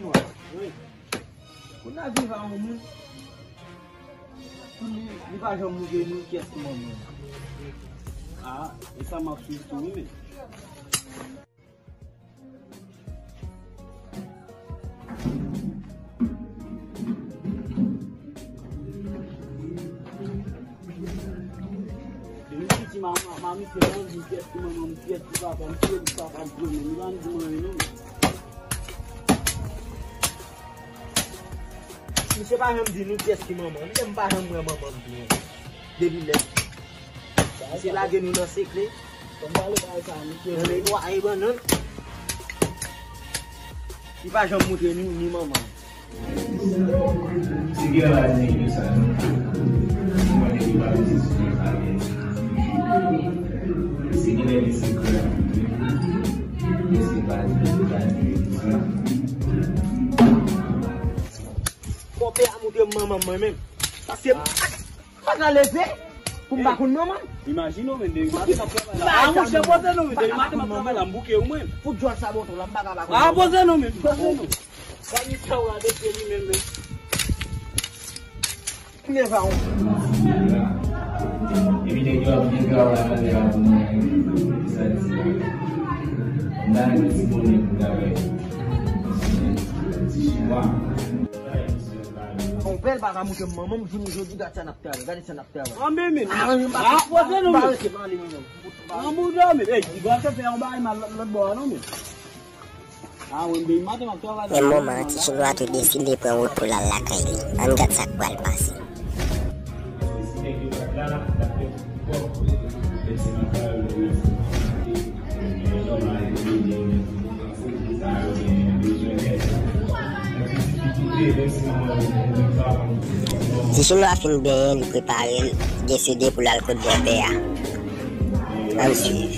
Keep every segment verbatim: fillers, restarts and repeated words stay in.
Wi. Kounye a viv a yon moun. Pou li, li pa janm montre nou kiyès ki manman l. Ah, e sa m ap swiv tou, wi, men. Depi m piti, ma, ma, manmi fè m di kiyès ki manman m, kiyès ki papa m, kiyès ki papa m, men li pa di mwen non. Misye pa janm di nou kiyès ki manman li, m pa janm wè manman m tou. Depi lè. Misye lage nou nan sekrè. Nan lènwa e bannann. Li pa janm montre nou ni manman. Se gen la nèg yo sa. Mwen nèg yo pa vle se sou sa. Se gen nèg yo se gran. Yo se pa di yo pa di yo sa. Fò pè a montre m manman mwen menm. Paske m pa ka leve pou m pa konn manman. Imajine w, men, de maten n ap travay la. Ah, monchè, poze non, men, de maten n ap travay la, m bouke w mwen. Fout djòl sa bòtò la, m pa ka pa konn manman. Ah, poze non, men, poze non. Sa misye w la depi li menm, men. Kounye a w. Epi nèg yo ap byen travay anlè a pou mwen. Sa di. M ta renmen ti monnen pou travay. Ti chwa. Yon bèl bagay, monchè, manman m, jounen jodi, gade sa n ap travay, gade sa n ap travay. An men, men. Ah, poze non, men. An bouda, men. Ey, li pral fè yon bagay mal lòt, lòt bò a non, men. Ah, wi, men maten m ap travay. Nan moman an, ti chinwa tou deside pran wout pou l al lakay li. Ann gad sa k pral pase. Ti chinwa fin benyen, li prepare l, deside pou l al kot bòpè a. Ann swiv.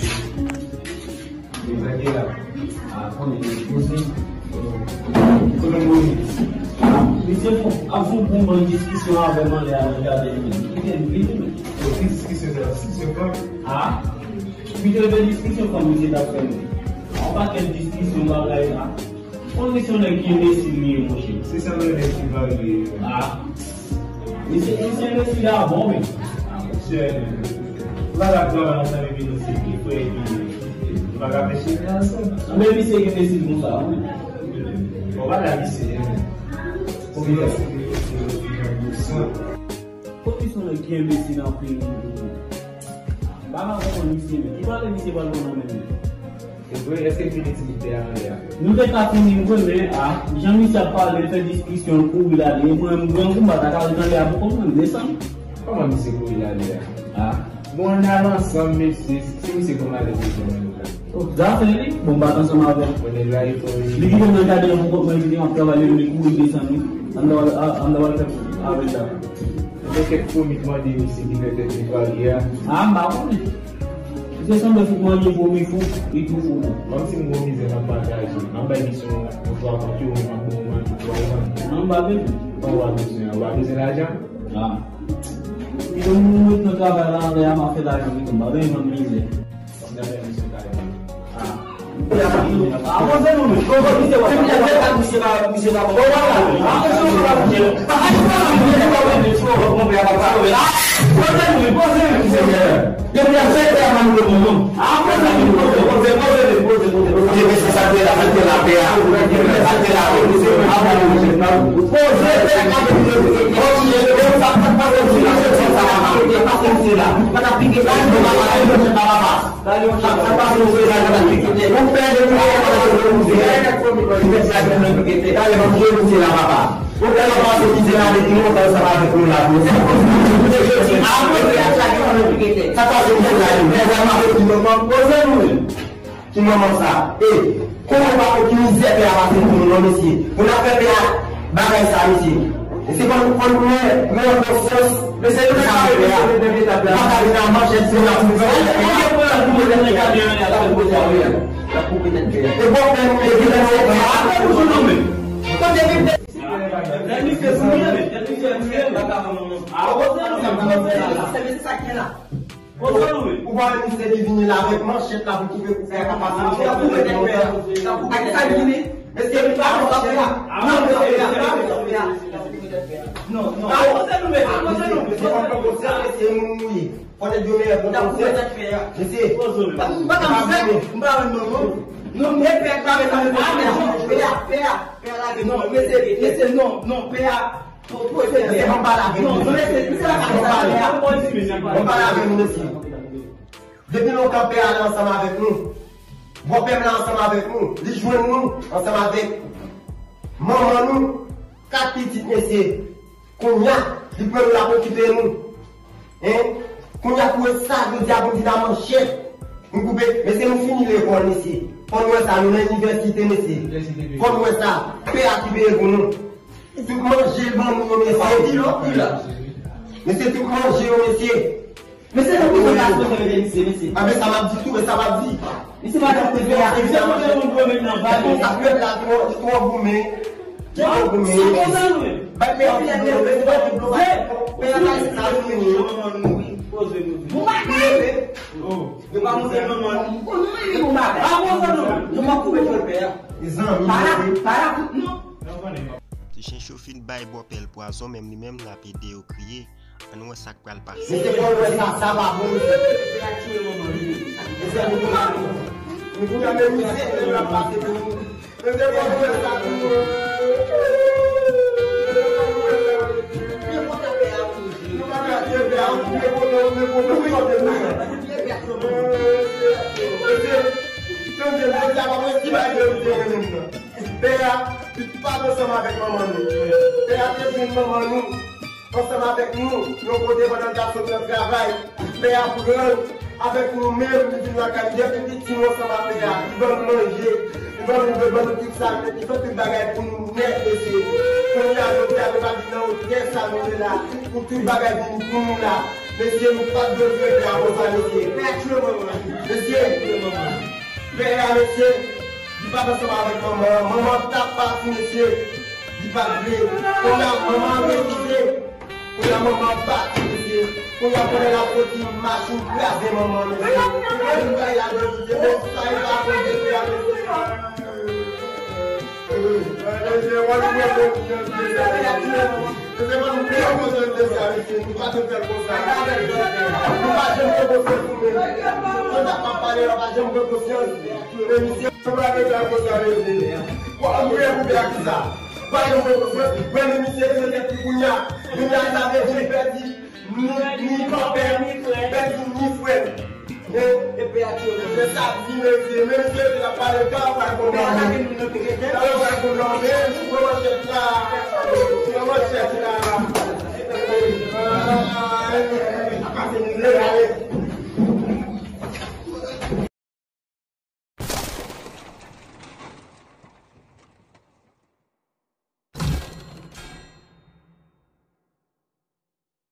Misye ap fè yon bon diskisyon avè m anlè a nan jaden li. Kite m vini, men. Ki diskisyon se la? Diskisyon fanm? Ah. Kite m diskisyon fanm misye t ap fè, men. Yon pakèt diskisyon bagay la. Konn misye yon nèg ki enbesil li ye, monchè. Se sa m rele ti bagay. Ah. Misye, misye enbesil la bon, men. Ah, monchè. Ou pa ka travay ansanm epi nou se pi frè epi nou pa ka fè chimè ansanm. Anben misye enbesil konsa, wi. Bon, pa ka misye, men. Konbyen? Konbyen se yon nèg ki enbesil anpil, wi. M pa ka konprann misye, men. Ki pale misye pral pran nan men li? Se vre, èske m fini ti bit tè a anlè a? Nou te ka fini l vre, men, ah, jan misye ap pale, fè diskisyon, l kouri l ale. E mwen, m grangou, m pa ta ka ret anlè a pou kont mwen, m desann. Kòman misye kouri l ale a? Ah. Bon, ann al ansanm, mesye. Si misye konn ale pou kont mwen la. Oh, zafè li, bon, m pa t ansanm avè l. Bon, nèg la, li fò, wi. Li kite m nan jaden an pou kont mwen, li di m ap travay, li kouri desann, wi. Ann dawòl, a, ann dawòl fè avè l la. Mwen kèk fomi k mande misye ki fè tèt li pale a. Ah, m pa konnen. Misye sanble fout mande fomi fou, li tou fou tou. Menm si m gon mizè m ap pataje, m ap bay misye yon twa kont yo, men m ap ba w manje twa kont. Non, m pa bezwen. Kòman w pa bezwen? Ou pa bezwen lajan? Ah. Pito m ret nan travay la, anlè a m ap fè lajan pito, m pa bezwen mizè. Ki manman sa? E, kòman w pa wè ki mizè pè a pase pou nou non, mesye? Pou n ap fè pè a bagay sa, mesye. E se fò n, fò n, men, men yon konsyans. Mesye, nou pa ka rete nan etap la. Pa ka vin nan manchèt, se la pou nou. E bon, men, e vin nan etap la. Kote vin Ou pa wè misye li vini la avèk manchèt la pou koupe, pou fè pa pase misye. Ak sa li vini? Mesye, nou pa konn sa w fè a. Non, mesye, nou pa konn sa w fè a. Non, non. Pa konn sa nou fè a. Mesye, nou pa konn sa w fè a, mesye, nou, nou ye. Fò nèg yo mèyè pran konsèy. Mesye, m pa ka moutre, m pa wè manman. Non, men pè pa mèt la, pè a, pè a, pè a lage non, mesye, mesye, non, non, pè a. Mesye, ban m pale avè nou. Non, non, mesye, mesye la ka fè sa, pè a. Ban m pale avè nou, mesye. Depi lontan pè a la ansanm avèk nou. Bòpè m la ansanm avèk nou. Li jwenn nou ansanm avèk manman nou. Kat pitit, mesye. Kounye a, li pran nou la pou okipe nou. Hein? Kounye a pou e sa, jodi a pou m di la manchèt. Nou koupe, mesye, nou fini lekòl, mesye. Fò nou wè sa, nou nan inivèsite, mesye. Fò nou wè sa. Pè a ki peye pou nou. Tout manje l ban nou yo, mesye. Mesye, tout manje yo, mesye. Mesye, nan prizon gason yo mete misye, mesye. A, men sa m ap di tou, men sa m ap di. Misye pa t ap prizon, misye pa t ap prizon, men nan vag. Konsa pèp la twò, twò goumen. Twò goumen. Bay pè a ti dlo, mesye, bay ti dlo, bay ti dlo. Pè a bay sa nou. Bon, pa leve. Yo pa montre manman nou. Bon, nou manje bon bagay. Pa montre nou. Yo pa koupe fè pè a. Mezanmi, para, mesye. Para, non. Ti chen cho fin bay bòpè l pwazon, menm li menm l ap ede yo kriye. Ann wè sa k pral pase. Mesye, fò w wè sa, sa pa bon, mesye. Mesye, nou pou la nou. Nou pou la men misye, men l ap pase pou nou. Mesye, fò w wè sa tou. Mesye, fò w wè sa. Nou pa ka fè pè a, nou fè kote, nou fè kote, nou fè kote. Mesye, mesye, mesye, mesye, pa mwen ki bagay yo te renmen nan. Pè a, li pa t ansanm avèk manman nou. Pè a te jwenn manman nou ansanm avèk nou, yon kote pandan l t ap sot nan travay. Pè a pran l avèk nou menm, li vin lakay li. Depi piti nou ansanm ak pè a, li ban nou manje, li ban nou dlo, li ban nou tout sa, li fè tout bagay pou nou nèt, mesye. Kounye a, jodi a, nou pa vin nan wotè sa nou ye la, pou tout bagay vin pou nou la. Mesye, nou pa t bezwen pè a konsa, mesye. Pè a tchwe manman. Mesye, tchwe manman. Pè a, mesye, li pa t ansanm avèk manman an. Manman an t ap pati, mesye. Li pa t vle. Kounye a, manman an refize. Kounye a, manman an pati, mesye. Kounye a, pandan l ap soti, machin kraze manman an, mesye. Li bay ladan, mesye. Men sa, li pa konn de pè a, mesye. Mesye, wè nou wè konfyans, mesye. Mesye, wè nou pran konsyans de sa, mesye. Nou pa te fè l konsa. Nou pa janm pran konsyans nou menm. Pandan m ap pale la, pa janm pran konsyans. Men misye pa te fè l konsa, mesye. Bon, mwen pou pè a ki sa. Pa janm pran konsyans. Mwen, men misye, se tèt li kounye a. Kounye a, sa vle di pèdi ni, ni papa, pèdi ni frè. Men, e pè a tchwe, men se sa di, mesye, men mesye, se la pale, ta pral konn lame. Ta pral konn lame, pran manchèt la. Pran manchèt la. Ah, pase mizè, ale.